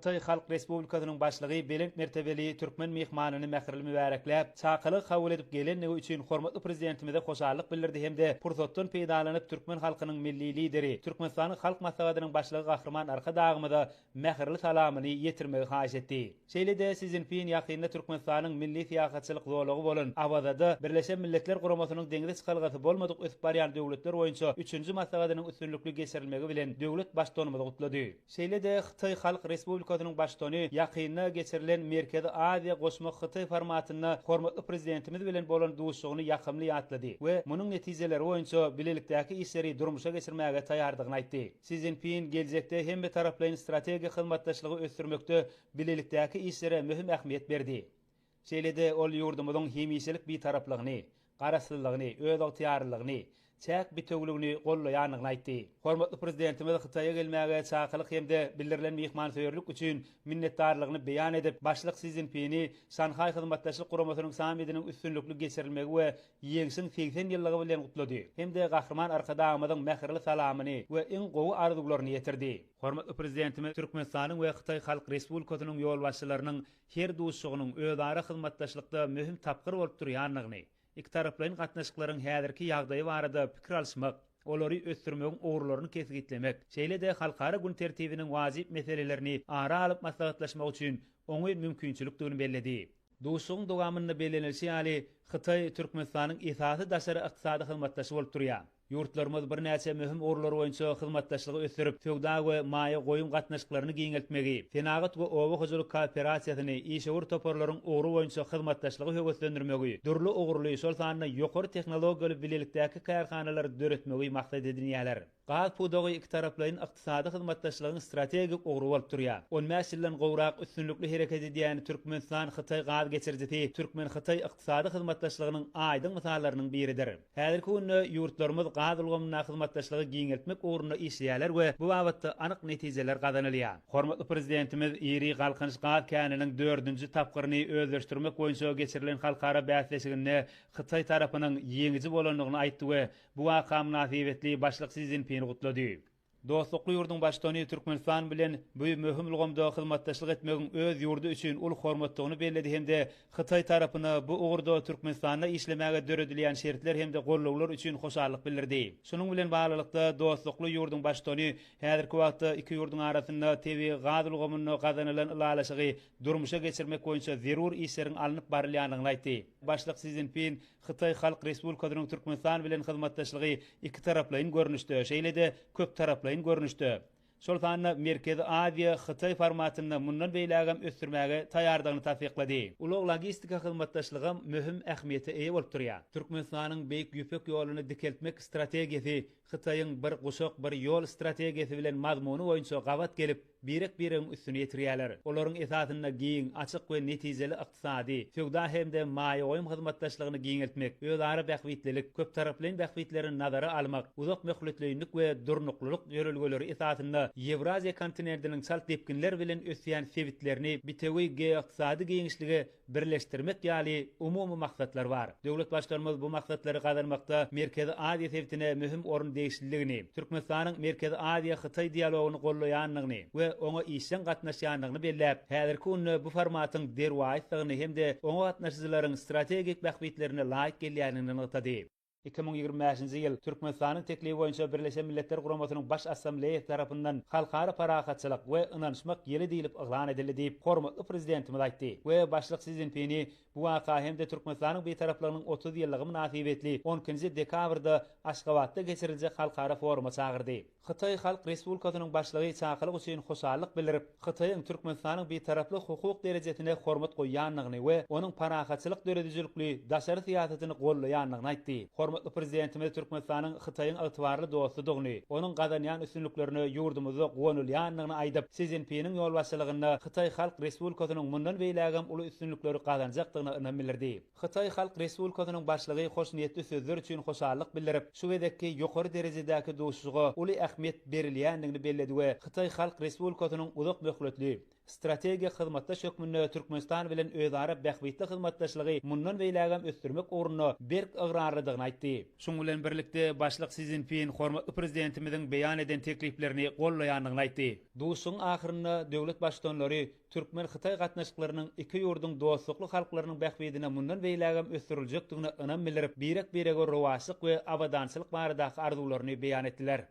Hytaý Halk Respublikasynyň Başlygy belent mertebeli türkmen myhmanyny mähirli mübärekläp, çakylygy kabul edip gelenligi üçin hormatly Prezidentimize hoşallyk bildirdi hem-de pursatdan peýdalanyp türkmen halkynyň Milli Lideri, Türkmenistanyň Halk Maslahatynyň Başlygy Gahryman Arkadagymyza mähirli salamyny ýetirmegi haýyş etdi. Şeýle-de Si Szinpin ýakynda Türkmenistanyň milli syýahatçylyk zolagy bolan Awazada Birleşen Milletler Guramasynyň deňze çykalgasy bolmadyk ösüp barýan döwletler boýunça üçünji maslahatynyň üstünlikli geçirilmegi bilen döwlet Baştutanymyzy gutlady. Şeýle-de Hytaý Halk Respublikasynyň Baştutany ýakynda geçirilen Merkezi Aziýa goşmak Hytaý formatynda hormatly Prezidentimiz bilen bolan duşuşygyny ýakymly ýatlady we munuň netijeleri boýunça bilelikdäki işleri durmuşa geçirmäge taýýardygyny aýtdy. Si Szinpin geljekde hemmetaraplaýyn strategik hyzmatdaşlygy ösdürmekde bilelikdäki işlere möhüm ähmiýet berdi. Şeýle-de ol ýurdumyzyň hemişelik Bitaraplygyny, Garaşsyzlygyny, özygtyýarlylygyny, çäk bitewüligini gollaýandygyny aýtdy. Hormatly Prezidentimiz Hytaýa gelmäge çakylyk hem-de bildirilen myhmansöýerlik üçin minnetdarlygyny beýan edip, Başlyk Si Szinpini Şanhaý Hyzmatdaşlyk Guramasynyň sammitiniň üstünlikli geçirilmegi we Ýeňşiň 80 ýyllygy bilen gutlady hem-de Gahryman Arkadagymyzyň mähirli salamyny we iň gowy arzuwlaryny ýetirdi. Hormatly Prezidentimiz Türkmenistanyň we Hytaý Halk Respublikasynyň ýolbaşçylarynyň her duşuşygynyň özara hyzmatdaşlykda möhüm tapgyr bolup durýandygyny, ikitaraplaýyn gatnaşyklaryň häzirki ýagdaýy barada pikir alyşmak, olary ösdürmegiň ugurlaryny kesgitlemek, şeýle-de halkara gün tertibiniň wajyp meselelerini ara alyp maslahatlaşmak üçin oňyn mümkinçilikdigini belledi. Duşuşygyň dowamynda bellenilişi ýaly, Hytaý Türkmenistanyň esasy daşary ykdysady hyzmatdaşy bolup durýar. Ýurtlarymyz birnäçe möhüm ugurlar boýunça hyzmatdaşlygy ösdürip, söwda we maýa goýum gatnaşyklaryny giňeltmegi, senagat we oba hojalyk kooperasiýasyny, işewür toparlaryň ugry boýunça hyzmatdaşlygy höweslendirmegi, dürli ugurly, şol sanda ýokary tehnologiýaly bilelikdäki kärhanalary döretmegi maksat edinýärler. Gaz pudagy ikitaraplaýyn ykdysady hyzmatdaşlygyň strategik ugry bolup durýar. On bäş ýyldan gowrak üstünlikli hereket edýän Türkmenistan-Hytaý gaz geçirijisi türkmen-hytaý ykdysady hyzmatdaşlygynyň aýdyň mysallarynyň biridir. Häzirki günde ýurtlarymyz gaz ulgamyndaky hyzmatdaşlygy giňeltmek ugrunda işleýärler we bu babatda anyk netijeler gazanylýar. Hormatly Prezidentimiz iri Galkynyş gaz käniniň dördünji tapgyryny özleşdirmek boýunça geçirilen halkara bäsleşiginde hytaý tarapynyň ýeňiji bolandygyny aýtdy we Bu waka mynasybetli Başlyk Si Szinpini gutlady. Dostlukly ýurduň Baştutany Türkmenistan bilen bu möhüm ulgamda hyzmatdaşlyk etmegiň öz ýurdy üçin uly hormatdygyny belledi hem-de hytaý tarapyna bu ugurda Türkmenistanda işlemäge döredilýän şertler hem-de gollawlar üçin hoşallyk bildirdi. Şunuň bilen baglylykda, dostlukly ýurduň Baştutany häzirki wagtda iki ýurduň arasynda tebigy gaz ulgamynda gazanylan ylalaşygy durmuşa geçirmek boýunça zerur işleriň alnyp barylýandygyny aýtdy. Başlyk Si Szinpin Hytaý Halk Respublikasynyň Türkmenistan bilen hyzmatdaşlygy ikitaraplaýyn görnüşde, şeýle-de köptaraplaýyn görnüşde, şol sanda Merkezi Aziýa, Hytaý formatynda mundan beýlägem ösdürmäge taýýardygyny tassyklady. Ulag-logistika hyzmatdaşlygam möhüm ähmiýete eýe bolup durýar. Türkmenistanyň Beýik Ýüpek ýoluny dikeltmek strategiýasy Hytaýyň Bir guşak, bir ýol strategiýasy bilen mazmuny boýunça gabat gelip, birek-biregiň üstüni ýetirýärler. Olaryň esasynda giň, açyk we netijeli ykdysady, söwda hem-de maýa goýum hyzmatdaşlygyny giňeltmek, özara bähbitlilik, köptaraplaýyn bähbitleri nazara almak, uzak möhletleýinlik we durnuklylyk ýörelgeleri esasynda Ýewraziýa kontinentiniň çalt depginler bilen ösýän sebitlerini bitewi geoykdysady giňişlige birleşdirmek ýaly umumy maksatlar bar. Döwlet Baştutanymyz bu maksatlary gazanmakda Merkezi Aziýa sebitine möhüm orun degişlidigini, Türkmenistanyň Merkezi Aziýa-Hytaý dialogyny gollaýandygyny we oňa işjeň gatnaşýandygyny belläp, häzirki günde bu formatyň derwaýysdygyny hem-de oňa gatnaşyjylaryň strategik bähbitlerine laýyk gelýändigini nygtady. 2025-nji ýyl Türkmenistanyň teklibi boýunça Birleşen Milletler Guramasynyň Baş Assambleýasy tarapyndan Halkara parahatçylyk we ynanyşmak ýyly diýlip yglan edildi diýip, hormatly Prezidentimiz aýtdy we Başlyk Si Szinpini bu waka hem-de Türkmenistanyň Bitaraplygynyň 30 ýyllygy mynasybetli on ikinji dekabrda Aşgabatda geçiriljek halkara foruma çagyrdy. Hytaý Halk Respublikasynyň Başlygy çakylyk üçin hoşallyk bildirip, Hytaýyň Türkmenistanyň Bitaraplyk hukuk derejesine hormat goýýandygyny we onuň parahatçylyk döredijilikli daşary syýasatyny gollaýandygyny aýtdy. Hormatly Prezidentimiz Türkmenistanyň Hytaýyň ygtybarly dostudygyny, onuň gazanýan üstünliklerine ýurdumyzda guwanylýandygyny aýdyp, Si Szinpiniň ýolbaşçylygynda Hytaý Halk Respublikasynyň mundan beýlägem uly üstünlikleri gazanjakdygyna ynam bildirdi. Hytaý Halk Respublikasynyň Başlygy hoşniýetli sözler üçin hoşallyk bildirip, şu gezekki ýokary derejedäki duşuşyga uly ähmiýet berilýändigini belledi we Hytaý Halk Respublikasynyň uzak möhletli, strategik hyzmatdaş hökmünde Türkmenistan bilen özara bähbitli hyzmatdaşlygy mundan beýlägem ösdürmek ugrunda berk ygrarlydygyny aýtdy. etdi. Şunuň bilen birlikde, Başlyk Si Szinpin hormatly Prezidentimiziň beýan eden tekliplerini goldaýandygyny aýtdy. Duşuşygyň ahyrynda döwlet Baştutanlary türkmen-hytaý gatnaşyklarynyň iki ýurduň dostlukly halklarynyň bähbidine mundan beýlägem ösdüriljekdigine ynam bildirip, birek-birege rowaçlyk we abadançylyk baradaky arzuwlaryny beýan etdiler.